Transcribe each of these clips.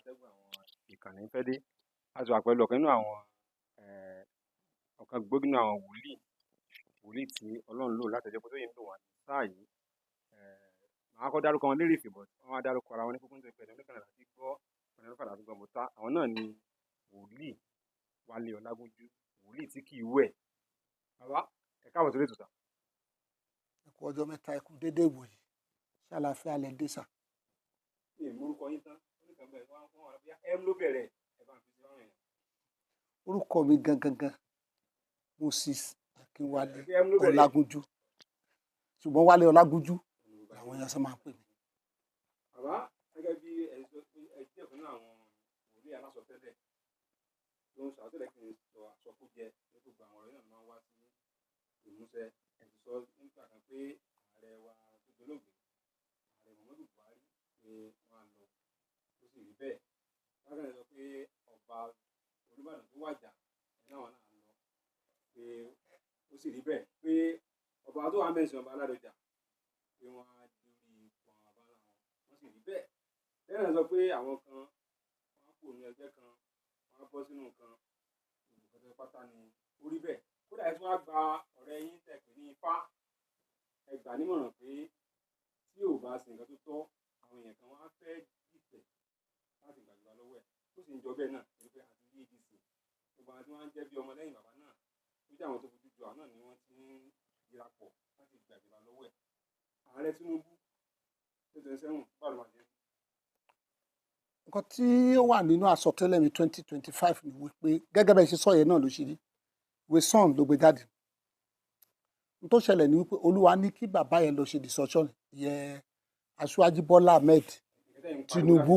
Atẹ́gùn àwọn ìkànnì ń fẹ́ dé. A sì wà pẹ̀lú ọ̀kan nínú àwọn ọ̀kan gbòógì nínú àwọn wòlíì, wòlíì tí Ọlọ́run lò láti ọjọ́ pé tó yìí ń lò wọ́n sáà yìí. Màá kọ́ dárúkọ wọn lérèfé, but wọ́n á dárúkọ ara wọn ní kúkú nítorí pé ẹni oníkànnì láti gbọ́, ẹni oníkànnì láti gbọ́ mo ta. Àwọn náà ni Wòlíì Wálé Ọlágúnjú, wòlíì tí kì í wẹ̀. Bàbá, ẹ káàbọ̀ sórí ètò sà. Ẹ kú ọjọ́ mẹ́ta, ẹ kú déédéé ìwòyí. Ṣé àlàáfíà lẹ dé sà? Mi ì morúkọ yín tán, oníkan bẹ́ẹ̀ wọ́n wọ́n wà bóyá M ló bẹ̀rẹ̀, ẹ bá ń fi sí fáwọn èèyàn. Orúkọ mi gangan gan Moses Akínwálé Ẹ M ló bẹ̀rẹ̀. Ọlágúnjú. Ṣùgbọ́n Wálé Ọlágúnjú làwọn èèyàn sọ máa ń pè mí. Bàbá, gẹ́gẹ́ bí ẹ sọ pé ẹ jẹ́ ọ̀kan nínú àwọn wòlíì alásọtẹ́lẹ̀ tó ń sọ àsọtẹ́lẹ̀ kì í sọ àsọkújẹ ní gbogbo àwọn ọ̀rọ̀ náà máa ń wá sí ìmúṣẹ. Ẹ ti sọ nígbà kan pé ààrẹ wa tó dolóògbé, ààrẹ Muhammadu Buhari, pé wọ́n á lọ, ó sì rí bẹ́ẹ̀. Bákan náà sọ pé ọba Olúbàdàn tó wàjà ẹ̀ náà wọn náà lọ, pé ó sì rí bẹ́ẹ̀, pé ọba tó wà mẹ́sàn-án, ọba Aládọjà, pé wọ́n á dórí ipò àwọn bàbá ńlá wọn, wọ́n sì rí bẹ́ẹ̀. Lẹ́yìn náà sọ pé àwọn kan wọ́n á kúrò ní ẹgbẹ́ kan, wọ́n á bọ́ sínú nǹkan ìbùkún pátá ni ó rí bẹ́ẹ̀. Kódà ẹ tún wá gba ọ̀rẹ́ yín tẹ̀ pé ní Ifá, ẹ gbà nímọ̀ràn pé tí ò bá ṣe nǹkan tó tọ́, àwọn èèyàn kan wọ́n á fẹ́ dìtẹ̀ láti gbàgbà lọ́wọ́ ẹ̀, ó sì ń jọ bẹ́ẹ̀ náà torí pé àti rí ADC, gbogbo àwọn tí wọ́n á jẹ́ bí ọmọ lẹ́yìn bàbá náà tó jẹ́ àwọn tó fojú jọ àwọn náà ni wọ́n ti ń yíra pọ̀ láti gbàjọba lọ́wọ́ ẹ̀. Ààrẹ Tinubu 2027, báwo ló máa ṣe? Nǹkan tí ó wà nínú àsọtẹ́lẹ̀ mi 2025 ni wípé gẹ́gẹ́ bẹ́ẹ̀ ṣe sọ yẹn náà ló ṣe rí. Ìwé Sun ló gbé jáde. N tó ṣẹlẹ̀ ni wípé Olúwa ní kí bàbá yẹn lọ ṣe destruction yẹn, Aṣíwájú Bọ́lá Ahmed Tinubu,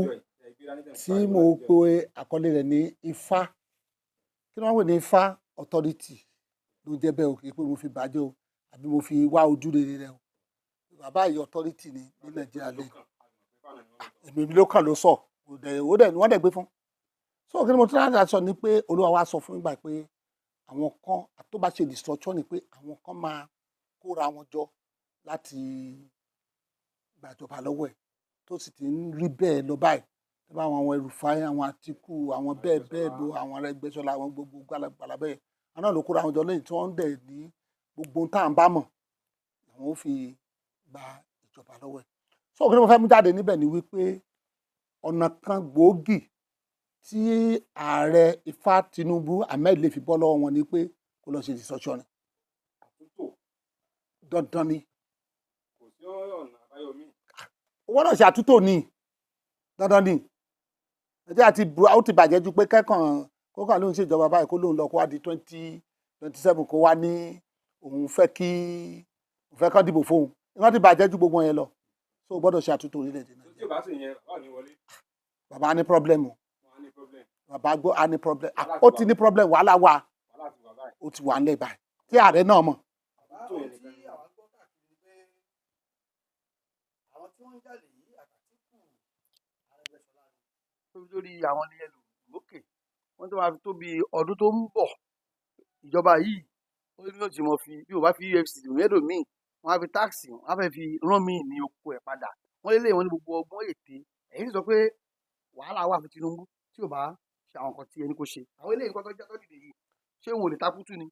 tí mo pe àkọlé rẹ̀ ní Ifá. Kí ni wọ́n pè ní Ifá? Authority ló jẹ́ bẹ́ẹ̀ o, kì í pé mo fi bàjẹ́ o àbí mo fi wá ojú rere rẹ o. Bàbá yìí authority ni ní Nàìjíríà lé. Èmi ló kàn ló sọ, ó dẹ̀ wọ́n dẹ̀ gbé fún. So kí ni mo tún láti sọ ni pé Olúwa wa sọ fún ìgbà pé àwọn kan tó bá ṣe destruction ni pé àwọn kan máa kóra wọn jọ láti gbàjọba lọ́wọ́ ẹ̀, tó sì ti ń rí bẹ́ẹ̀ lọ báyìí. Tó bá àwọn El-Rufai, àwọn Àtíkù, àwọn bẹ́ẹ̀ bẹ́ẹ̀ lọ, àwọn Arẹ́gbẹ́ṣọlá, àwọn gbogbo gbalagbala bẹ́ẹ̀, àwọn náà ló kóra wọn jọ lẹ́yìn tí wọ́n ń dẹ̀ ní gbogbo tá à ń bá mọ̀ àwọn ó fi gba ìjọba lọ́wọ́ ẹ̀. So kí ni mo fẹ́ mú jáde níbẹ̀ ni wípé ọ̀nà kan gbòógì tí ààrẹ Ifá Tinubu Ahmed lè fi bọ́ lọ́wọ́ wọn ni pé kó lọ ṣe destruction ni. Dandan ni. Kò sí ọ̀nà àbáyọ míì. Owó náà ṣe àtúntò ni, dandan ni. Ẹjẹ́ àti ó ti bàjẹ́ ju pé kẹ́kàn kókàn lóun ṣèjọba báyìí, kó lóun lọ, kó wá di 2027, kó wá ní òun fẹ́ kí òun fẹ́ kán dìbò fóun. Wọ́n ti bàjẹ́ ju gbogbo yẹn lọ, so o gbọ́dọ̀ ṣe àtúntò orílẹ̀-èdè náà. Tí o bá sì yẹn, bàbá ò ní wọlé. Bàbá ní problem o. Wọ́n á ní problem. Bàbá gbọ́ á ní problem. Ó ti ní problem, wàhálà wà. Wàhálà ti wà báyìí. Ó ti wà nílẹ̀ báyìí tí ààrẹ náà mọ̀. Bàbá, Tó ohun yẹn tí nìkan ni. àwa gbọ́ káàkiri ni pé àwọn tí wọ́n ń jalè yìí, àtÀtíkù, Arẹ́gbẹ́ṣọlá ni. Lórí àwọn ilé ẹlò lókè wọ́n tó máa fi tó bí ọdún tó ń bọ̀, ìjọba yìí ó ní yóò ti mọ̀ fi bí o bá fi EFCC mẹ́lòmíì, wọ́n á fi tax, wọ́n á fẹ́ fi rán míì ní oko ẹ̀ padà. Wọ́n lé wọn ní gbogbo ọgbọ́n ète. Ẹ̀yin sì sọ pé wàhálà wà fún Tinubu tí ò bá ṣe àwọn nǹkan tí ẹni kò ṣe. Àwọn eléyìí nǹkan tó jẹ́ tó dìde yìí, ṣé wọn ò lè takútù ni?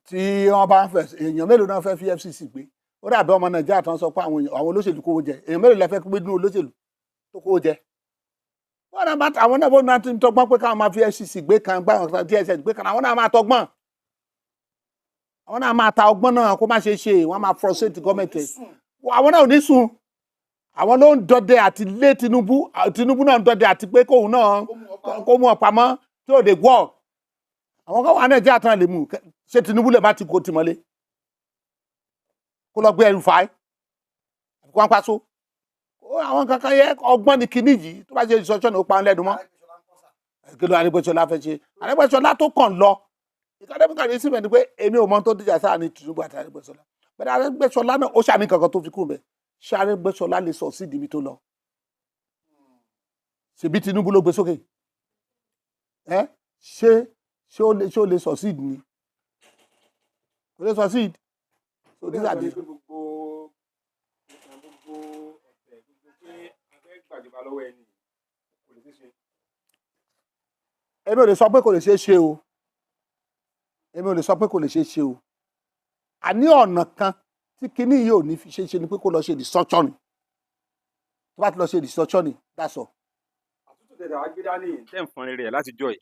Tí wọ́n bá ń fẹ́, èèyàn mélòó náà fẹ́ fi EFCC gbé? Ó dàbí ọmọ Nàìjíríà tó ń sọ pé àwọn èèyàn, àwọn olóṣèlú kówó jẹ. Èèyàn mélòó lẹ fẹ́ gbé nínú olóṣèlú tó kówó jẹ? Wọ́n náà bá àwọn náà bó náà ti ń tọgbọ́n pé káwọn máa fi EFCC gbé kan, gbá àwọn kan DSS gbé kan, àwọn náà máa tọgbọ́n, àwọn náà máa ta ọgbọ́n náà kó má ṣe ṣe, wọ́n máa frustrate gọ́ọ̀mẹ̀ntì. Àwọn náà ò ní sùn. Àwọn ló ń dọdẹ àti lé Tinubu. Tinubu náà ń dọdẹ àti pé kóun náà kó mú ọ pamọ́ tí ò lè gbọ́. Àwọn kan wà Nàìjíríà tán lè mú. Ṣé Tinubu lè má ti kó tìmọ́lé kó lọ gbé El-Rufai àbí kó wọn pa so àwọn kankan yẹ? Ọgbọ́n ni kinní yìí. Tó bá ṣe ìsọjọ́ ní ó pa ń lẹ́nu mọ́. Kí ló Arẹ́gbẹ́ṣọlá fẹ́ ṣe? Arẹ́gbẹ́ṣọlá tó kàn lọ ìkàdébíkà ní síbẹ̀ ni pé èmi ò mọ tó dìjà sáà ní Tinubu àti Arẹ́gbẹ́ṣọlá. Bẹ́ẹ̀ Arẹ́gbẹ́ṣọlá náà ó ṣàní kankan tó fi kúrò bẹ́ẹ̀. Ṣé Arẹ́gbẹ́ṣọlá lè sọ sí ìdíbi tó lọ? Ṣèbí Tinubu ló gbé sókè ẹ. Ṣé ó lè succeed ni? Kò lè succeed. So these are the Gbogbo gbogbo ọ̀tẹ̀, gbogbo pé a fẹ́ gbàjọba lọ́wọ́ ẹni, kò lè ṣeé ṣe. Èmi ò lè sọ pé kò lè ṣeé ṣe o, èmi ò lè sọ pé kò lè ṣeé ṣe o. Àní ọ̀nà kan tí kinní yìí ò ní fi ṣeé ṣe ni pé kó lọ ṣe restructuring. Tó bá ti lọ ṣe restructuring, that's all. Àtúntò tẹ̀sán wá gbé dání tẹ̀ ń fọn rere ẹ̀ láti jọ yìí,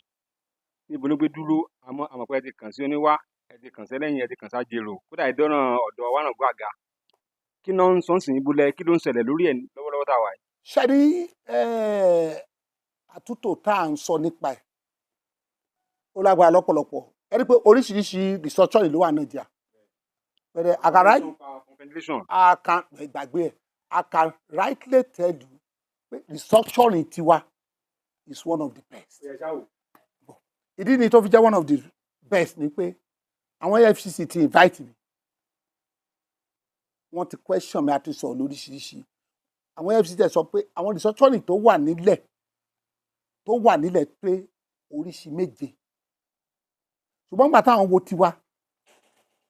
níbo ló gbé dúró? Àmọ́ àmọ́ pé ẹ ti kàn sí oníwá, ẹ ti kàn sẹ́lẹ̀yìn, ẹ ti kàn sájèrò, kódà ẹ dọ́ràn ọ̀dọ̀ wárangó àga. Kí náà ń sọ ń sìn ibùlẹ̀? Kí ló ń ṣẹlẹ̀ lórí ẹ̀ lọ́wọ́lọ́wọ́ tá a wà yìí? Ṣe rí àtúntò tá à ń sọ nípa ẹ̀, ó lágbára lọ́pọ̀lọpọ̀. Ẹ rí i pé oríṣiríṣi restructuring ló wà Nàìjíríà pẹ̀lẹ́ àkàrà. Confederation. I can gbàgbé ẹ̀. I can rightly tell you pé restructuring tiwa is one of the best. Ó yẹ ṣáà wò. Ìdí ni tó fi jẹ́ one of the best ni pé àwọn EFCC ti invite mi, wọ́n ti question mi, àti sọ̀rọ̀ lóríṣiríṣi. Àwọn EFCC ti sọ pé àwọn restructuring tó wà nílẹ̀ pé oríṣi méje, ṣùgbọ́n nígbà táwọn wo tiwa,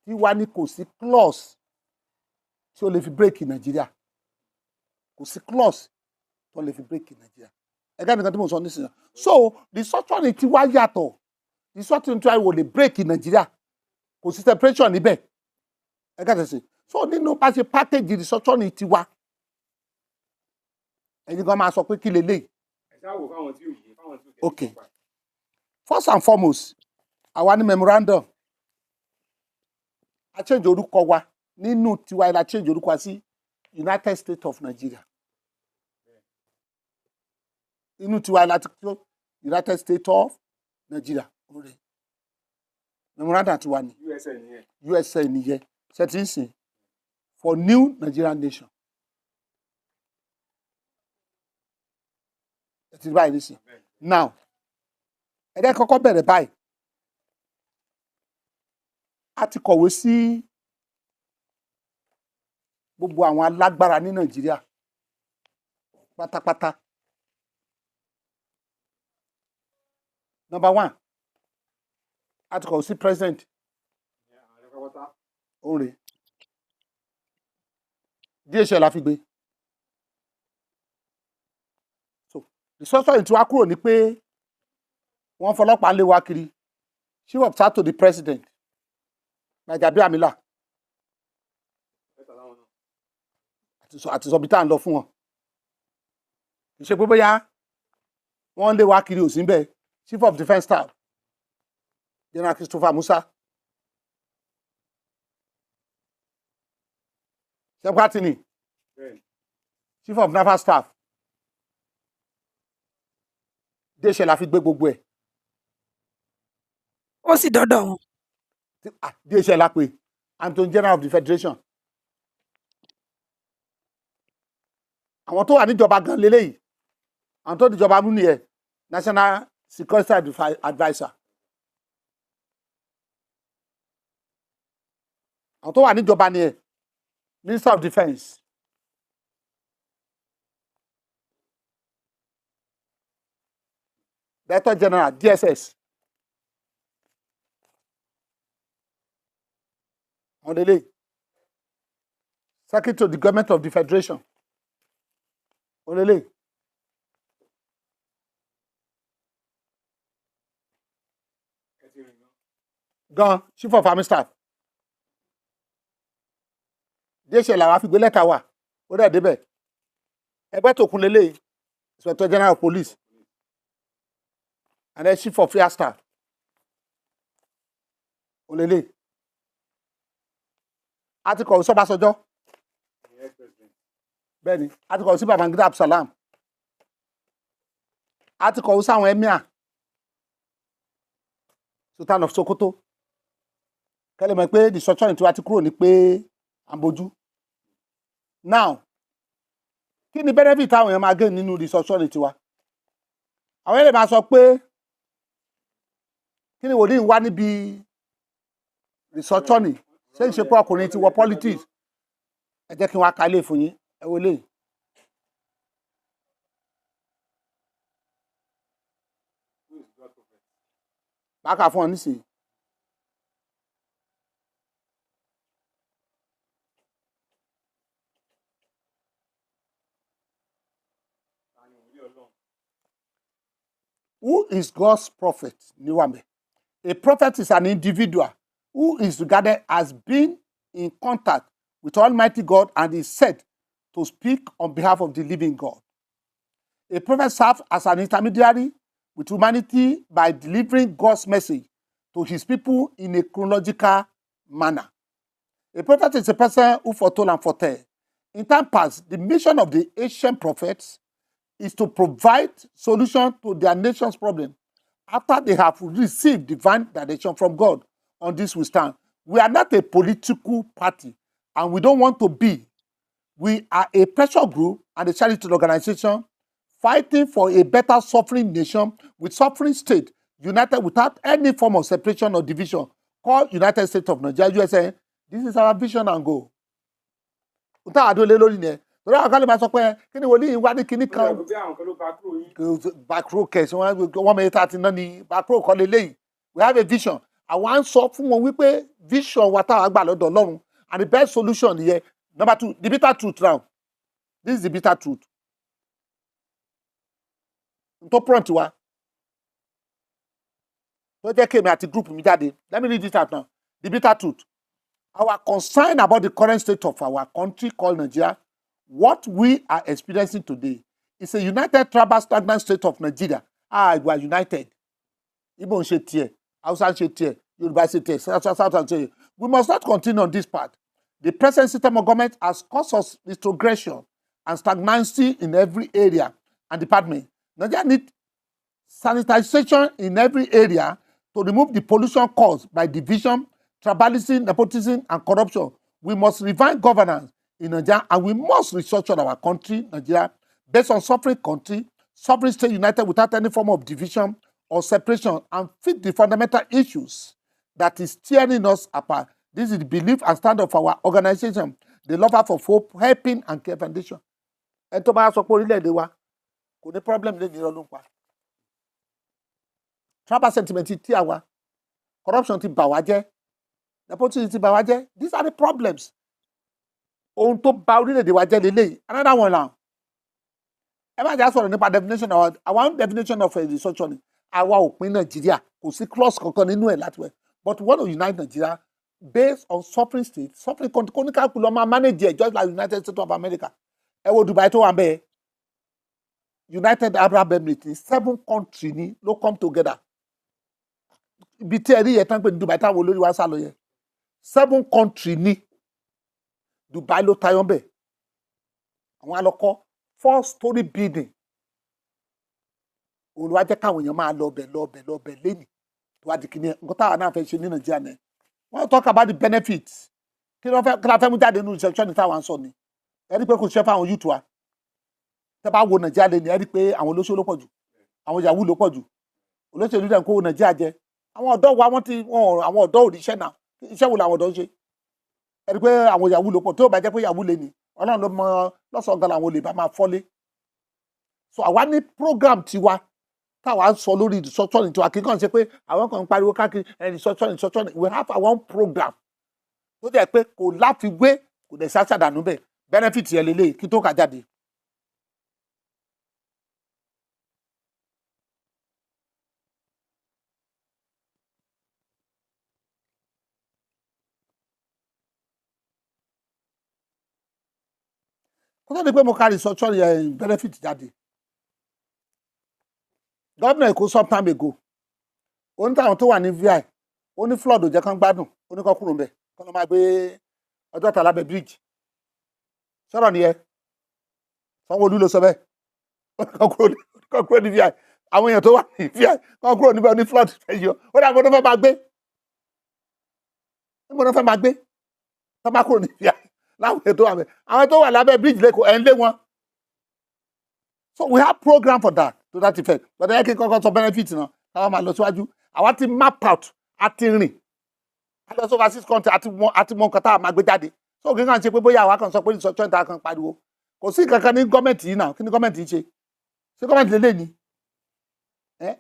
tiwa ni kò sí clause tí ó lè fi break Nàìjíríà, kò sí clause tó lè fi break Nàìjíríà. Ẹgbẹ́ nìkan tí mo sọ nísìnyí. So restructuring tiwa yàtọ̀. Restructuring tiwa wò lè break Nàìjíríà, kò sí separation níbẹ̀. Ẹgbẹ́ tẹ̀sí. So nínú bá ṣe package restructuring tiwa, ẹ̀yin gan máa sọ pé kí leléyìí. Ẹ ṣáà wò fáwọn tí ò yé, fáwọn tí ò tẹ̀lé. Okay. First and foremost, àwa ní memorandum, a change orúkọ wa nínú tiwa, la change orúkọ wa sí United States of Nigeria. Inú tiwa la ti kó United States of Nigeria. Oore memorandum tiwa ni. USN nìyẹn. USN nìyẹn ṣètìsìn for new Nigerian nation. Ẹ ti rí báyìí nísìn. Now, ẹ jẹ́ kọ́kọ́ bẹ̀rẹ̀ báyìí. A ti kọ̀wé sí gbogbo àwọn alágbára ní Nàìjíríà pátápátá. Number one, a ti kọ̀wé sí president. Ààrẹ pátápátá. Òun rèé, DHL la fi gbé. So restructuring tí wàá kúrò ní pé wọ́n fọlọ́pàá lé wa kiri. Chief of staff to the president, Gbajabiamila. Mẹ́ta láwọn náà. Àti sọ bí tá à ń lọ fún wọn. Kì í ṣe pé bóyá wọ́n lé wa kiri, ò sí bẹ́ẹ̀. Chief of defence staff, General Christopher Musa Ṣẹ́pátìní. Bẹ́ẹ̀ni. Chief of naval staff, DHL la fi gbé gbogbo ẹ̀. Ó sì dọ́dọ̀ wọn. DHL la pè Attorney General of the Federation. Àwọn tó wà níjọba gan leléyìí, àwọn tó níjọba mú nìyẹn. National Security Adviser, àwọn tó wà níjọba nìyẹn. Minister of Defence, Director General DSS, àwọn lélẹ́yìí. Secretary to the Government of the Federation, àwọn lélẹ́yìí. Ẹ ti rìn gan. Gan. Chief of Army Staff, DHL làwọn afigbé lẹ́tà wà, ó dẹ̀ débẹ̀. Ẹgbẹ́ tó kún lélẹ́yìí. Inspector General of Police and then Chief of Air Staff ó lélẹ́yìí. A ti kọ̀wé sọ́bàṣọjọ́. Ìyẹn ex-president. Bẹ́ẹ̀ni, a ti kọ̀wé sí Babangida Abdulsalam, a ti kọ̀wé sáwọn emir, Sultan of Sokoto, kẹ́lẹ́ mọ̀ pé the structure tiwa ti kúrò ní pé à ń bójú. Now, kí ni benefit táwọn èèyàn máa gain nínú restructuring tiwa? Àwọn èèyàn lè máa sọ pé kí ni wòlíì ń wá níbi restructuring? Ṣé ń ṣe pé ọkùnrin ti wọ politics? Ẹ jẹ́ kí n wá ka ilé fún yín. Ẹ wo eléyìí. Who is God prophet? Bá kà fún ọ nísìnyí. Ta ni wòlíì Ọlọ́run? Who is God's prophet? Niwame. A prophet is an individual who is regarded as being in contact with Almighty God and is said to speak on behalf of the living God. A prophet serves as an intermediary with humanity by delivering God's message to his people in a chronological manner. A prophet is a person who foretold and foretell. In time past, the mission of the ancient prophets is to provide solution to their nation's problem after they have received divine direction from God. On this we stand. We are not a political party and we don't want to be. We are a pressure group and a charity organization fighting for a better sovereign nation with sovereign state united without any form of separation or division called United States of Nigeria, USA. This is our vision and goal. Nta àdó lé lórí nìyẹn. Torí àwọn kan lè máa sọ pé kí ni wòlíì wá ní kinní Ó kan dàbí bí àwọn kan ló bá kúrò yín. Backrow kẹsì wọn wọn mẹ́ta ti ná ni backrow kọ́ leléyìí. We have a vision. Àwa ń sọ fún wọn wípé vision wa táwa gbà lọ́dọ̀ Ọlọ́run and the best solution nìyẹn. Number two, the bitter truth now. This is the bitter truth. N tó prompt wa tó jẹ́ kémi àti group mi jáde. Let me read it out now. The bitter truth. Our concern about the current state of our country called Nigeria, what we are experiencing today is a united tribal stagnant state of Nigeria. Ah, we are united. Igbo ń ṣe tiẹ̀, Hausa ń ṣe tiẹ̀, Yorùbá ṣe tiẹ̀, South South South ń ṣe tiẹ̀. We must not continue on this path. The present system of government has caused us retrogression and stagnancy in every area and department. Nigeria need sanitization in every area to remove the pollution caused by division, tribalism, nepotism, and corruption. We must revive governance in Nigeria and we must restructure our country, Nigeria, based on sovereign country, sovereign state united without any form of division or separation and fix the fundamental issues that is tearing us apart. This is the belief and stand of our organization, the Lover of Hope, Helping and Care Foundation. Ẹni tó bá sọ pé orílẹ̀-èdè wa kò ní problem lè ní irọ́ ló ń pa. Tribal sentiment ti tí àwa, corruption ti bà wá jẹ́, nepotism ti bà wá jẹ́. These are the problems. Ohun tó bà orílẹ̀-èdè wa jẹ́ leléyìí. Another one now. Ẹ má jà sọ̀rọ̀ nípa definition of our own definition of a restructuring. Àwa ò pín Nàìjíríà, kò sí clause kankan nínú ẹ̀ láti wẹ̀. But we want to unite Nigeria based on sovereign state, sovereign country. Kóníkàkú lọ máa manage ẹ̀ just like United States of America. Ẹ wo Dubai tó wà bẹ́ẹ̀. United Arab Emirates ní seven country ni ló come together. Ibi tí ẹ rí yẹn tán pé ní Dubai táwọn olórí wa sá lọ yẹn. Seven country ni Dubai ló tayọ bẹ́ẹ̀. Àwọn alọ́kọ́ four story building. Olúwa jẹ́ káwọn èèyàn máa lọ bẹ̀ lọ bẹ̀ lọ bẹ̀ lẹ́nìí. Tó wá di kíní ẹ̀ nǹkan táwa náà fẹ́ ṣe ní Nàìjíríà náà. Wọ́n talk about the benefits. Kí ló fẹ́ kí la fẹ́ mú jáde nínú restructuring táwa ń sọ ni? Ẹ rí i pé kò ṣiṣẹ́ fáwọn youth wa. Tẹ́ bá wo Nàìjíríà lẹ́nìí, ẹ rí i pé àwọn olóṣèlú ló pọ̀ jù. Àwọn yahoo ló pọ̀ jù. Olóṣèlú dẹ̀ ń kó Nàìjíríà jẹ. Àwọn ọ̀dọ́ wa wọ́n ti wọn àwọn ọ̀dọ́ ò ríṣẹ́ náà. Iṣẹ́ wo làwọn ọ̀dọ́ ń ṣe? Ẹ rí i pé àwọn yahoo ló pọ̀. Tó bá jẹ́ pé yahoo lé ni, Ọlọ́run ló mọ lọ́sàn-án gan làwọn olè bá máa fọ́lé. So àwa ní program tiwa táwa ń sọ lórí restructuring tiwa kí kàn ṣe pé àwọn kan ń pariwo káàkiri ẹ restructuring restructuring. We have our own program tó jẹ́ pé kò láfiwé kò dẹ̀ ṣàṣàdànù bẹ́ẹ̀. Benefit yẹn lélẹ́yìí kí tó kà jáde. Kó tó di pé mo ka restructuring yẹn benefit jáde. Gómìnà Èkó some time ago, ó ní táwọn tó wà ní VI, ó ní flood ò jẹ́ kán gbádùn, ó ní kán kúrò ńbẹ̀, kán lọ máa gbé Ọjọ́ta lábẹ́ bridge. Sọ̀rọ̀ nìyẹn. Sanwó-Olú ló sọ bẹ́ẹ̀. Ó ní kán kúrò ní ó ní kán kúrò ní VI. Àwọn èèyàn tó wà ní VI kán kúrò níbẹ̀ ó ní flood fẹ́ yọ. Ó dà bó ló fẹ́ máa gbé. Níbo ló fẹ́ máa gbé? Tán bá kúrò ní VI láwọn èèyàn tó wà ńbẹ̀. Àwọn tó wà lábẹ́ bridge l'Ékòó ẹ̀ ń lé wọn. So we have program for that to that effect. But ẹ kí n kọ́kọ́ sọ benefit náà káwọn máa lọ síwájú. Àwa ti map out, a ti rìn. A lọ sí overseas country, a ti mọ nǹkan tá a máa gbé jáde. So kí n kàn ṣe pé bóyá àwa kan sọ pé restructuring tá a kan pariwo. Kò sí nǹkan kan ní gọ́ọ̀mẹ̀ntì yìí náà. Kí ni gọ́ọ̀mẹ̀ntì yìí ṣe? Ṣé gọ́ọ̀mẹ̀ntì lélẹ̀ ni? Ẹ́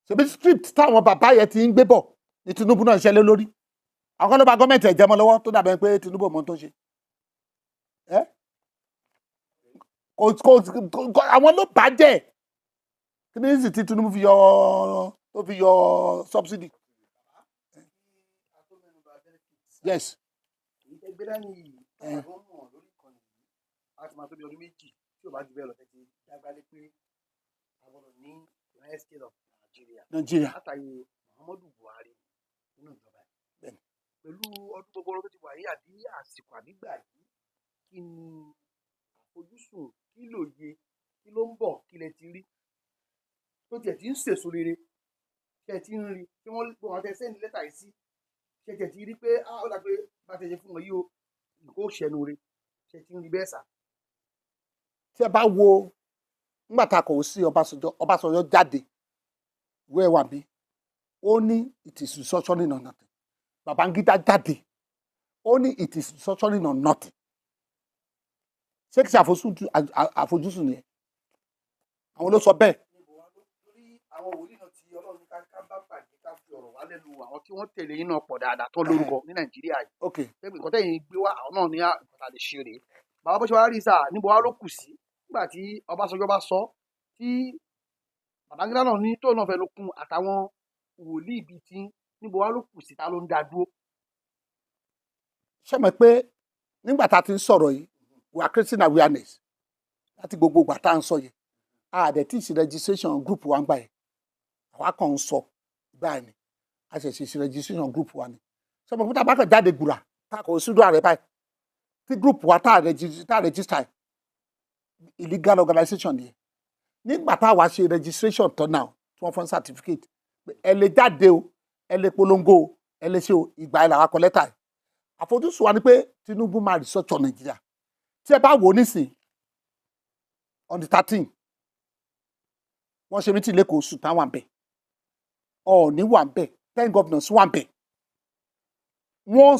ṣebí script táwọn bàbá yẹn ti ń gbé bọ̀ ní Tinubu náà ń ṣẹlẹ̀ lórí. Àwọn kan ló ba gọ́ọ̀mẹ̀ntì ẹ̀ jẹ́ mọ́ lọ́wọ́ tó dàbẹ̀ pé Tinubu ò mọ ohun tó ń ṣe. Ẹ́ kò kò kò àwọn ló bàjẹ́. Kí ni sì tí Tinubu fi yọ, tó fi yọ subsidy? Yes. Èyí tẹ́ gbé dání yìí, àwọn mọ̀ lórí ìkànnì yìí, a ti máa tó bí ọdún 2 tí ò bá jù bẹ́ẹ̀ lọ tẹ́tí dágbálé pé a gbọ́dọ̀ ní United States of Nigeria. Nigeria. Látàyè Muhammadu Buhari nínú ìjọba ẹ̀. Bẹ́ẹ̀ni. Pẹ̀lú ọdún gbogbo tó ti wà yìí àbí àsìkò àbígbà yìí, kí ni àfojúsùn, kí lòye, kí ló ń bọ̀, kí lẹ ti rí tó tiẹ̀ ti ń sèso rere, ṣe ti ń rí tí wọ́n gbọ́ wọn tẹ send lẹ́tà yìí sí, ṣe tiẹ̀ ti rí pé ah, ó dà pé bá ti ṣe fún wọn yìí o, nǹkan ó ṣẹnu re, ṣe ti ń rí bẹ́ẹ̀ sà? Tí ẹ bá wo nígbà tá a kọ̀wé sí Ọbásanjọ́, Ọbásanjọ́ jáde, ìwé ẹ̀ wà bí, ó ní it is restructuring or nothing. Babangida jáde, ó ní it is restructuring or nothing. Ṣé kìí ṣe àfojúsùn nìyẹn? Àwọn ló sọ bẹ́ẹ̀. Níbo wá ló lórí àwọn wòlíì náà tí Ọlọ́run ní ká bá pàdé, ká fi ọ̀rọ̀ wá lẹ́nu wò, àwọn tí wọ́n tẹ̀lé yín náà pọ̀ dáadáa tó lórúkọ ní Nàìjíríà yìí. Pé nǹkan tẹ̀yìn gbé wá, àwọn náà ní nǹkan tá a lè ṣe rèé. Bàbá, bó ṣe wá rí sà, níbo wá ló kù sí nígbà tí Ọbásanjọ́ bá sọ, tí Babangida náà ní tóun náà fẹnu kún, àtàwọn wòlíì bíi tí, níbo wá ló kù sí, ta ló ń dá dúró? Ṣé mọ̀ pé nígbà tá a ti ń sọ̀rọ̀ yìí, we are creating awareness láti gbogbo ìgbà tá à ń sọ yẹn. A dẹ̀ tí ì ṣe registration group wa ń gbà yẹn, àwa kàn ń sọ báyìí ni, a ṣẹ̀ṣẹ̀ ṣe registration group wa ni. Ṣé mọ̀ pé tá a bá kàn jáde gbùrà, tá a kò sídùú ààrẹ báyìí, tí group wa tá a register, illegal organization nìyẹn. Nígbà tá a wá ṣe registration tán náà, tí wọ́n fọ́n certificate pé ẹ lè jáde o, ẹ lè polongo o, ẹ lè ṣe o, ìgbà ẹ̀ làwa kọ lẹ́tà ẹ̀. Àfojúsùn wa ni pé Tinubu máa restructure Nàìjíríà. Tí ẹ bá wò ó nísìn, on the 13, wọ́n ṣe meeting l'Ékòó, Sultan wà ń bẹ̀, Ọọ̀ni wà ń bẹ̀, 10 governors wà ń bẹ̀, wọ́n